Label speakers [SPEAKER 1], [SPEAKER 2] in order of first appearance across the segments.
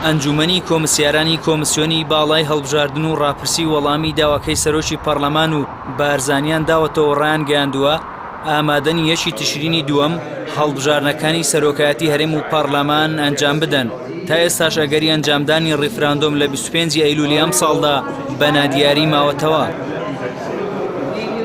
[SPEAKER 1] ئەنجوومەنی کۆمسیارانی کۆمسیۆنی باڵای هەڵبژاردن و ڕاپرسی وەڵامی داواکەی سەرۆکی پەڕلەمان و بارزانیان داوەتەوە ڕایانگەیاندووە، ئامادەن یەکی تشرینی دووەم هەڵبژاردنەکانی سەرۆکایەتی هەرێم و پەڕلەمان ئەنجام بدەن، تا ئێستاش ئەگەری ئەنجامدانی ڕیفراندۆم لە 25 ئەیلولی ئەمساڵدا بە نادیاری ماوەتەوە.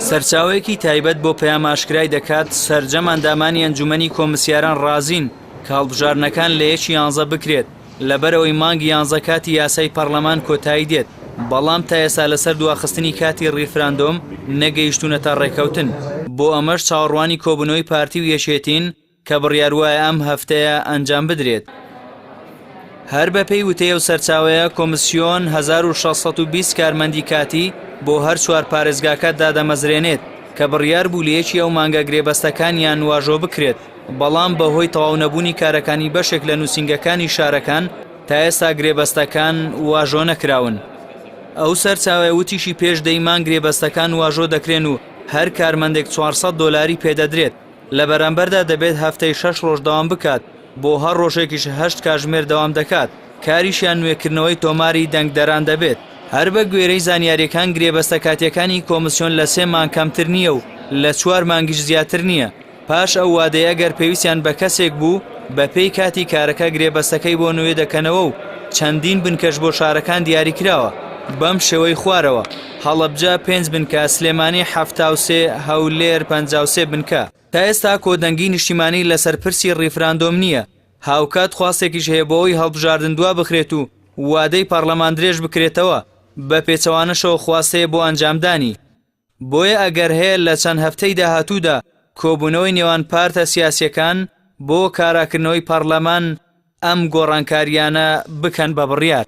[SPEAKER 1] سەرچاوەیەکی تایبەت بۆ پەیام ئاشکرای دەکات، سەرجەم ئەندامانی ئەنجومەنی کۆمسیاران ڕازین کە هەڵبژاردنەکان لە یەکی یانزە بکرێت، لەبەرئەوەی مانگی یانزە کاتی یاسای پەڕلەمان کۆتایی دێت، بەڵام تا ئێستا لەسەر دواخستنی کاتی ڕیفراندۆم نەگەیشتوونەتە ڕێککەوتن، بۆ ئەمەش چاوەڕوانی کۆبوونەوەی پارتی و یەکێتین کە بڕیاروایە ئەم هەفتەیە ئەنجام بدرێت. هەر بەپێی وتەی ئەو سەرچاوەیە، کۆمسیۆن 1620 کارمەندی کاتی بۆ هەر چوار پارێزگاکە دادەمەزرێنێت، کە بڕیار بوو لە یەکی ئەو مانگە گرێبەستەکانیان واژۆ بکرێت، بەڵام بەهۆی تەواو نەبوونی کارەکانی بەشێک لە نووسینگەکانی شارەکان تا ئێستا گرێبەستەکان واژۆ نەکراون. ئەو سەرچاوەیە وتیشی پێش دەی مانگ گرێبەستەکان واژۆ دەکرێن و هەر کارمەندێک 400 دۆلاری پێدەدرێت، لە بەرامبەردا دەبێت هەفتەی شەش ڕۆژ دەوام بکات، بۆ هەر ڕۆژێکیش هەشت کاژمێر دەوام دەکات، کاریشیان نوێکردنەوەی تۆماری دەنگدەران دەبێت. هەر بە گوێرەی زانیارییەکان گرێبەستە کاتییەکانی کۆمسیۆن لە سێ مانگ کەمتر نییە و لە چوار مانگیش زیاتر نییە، پاش ئەو وادەیە ئەگەر پێویستیان بە کەسێک بوو بەپێی کاتی کارەکە گرێبەستەکەی بۆ نوێ دەکەنەوە و چەندین بنکەش بۆ شارەکان دیاریکراوە بەم شێوەی خوارەوە، هەڵەبجە پێنج بنکە، سلێمانی 73، هەولێر 53 بنکە. تا ئێستا کۆدەنگی نیشتیمانی لەسەر پرسی ڕیفراندۆم نییە، هاوکات خواستێکیش هەیە بۆ ئەوەی هەڵبژاردن دوابخرێت و وادەی پەڕلەمان درێژ بکرێتەوە، بە پێچەوانەشەوە خواست هەیە بۆ ئەنجامدانی. بۆیە ئەگەر هەیە لە چەند هەفتەی داهاتوودا کۆبوونەوەی نێوان پارتە سیاسییەکان بۆ کاراکردنەوەی پەڕلەمان ئەم گۆڕانکارییانە بکەن بە بڕیار.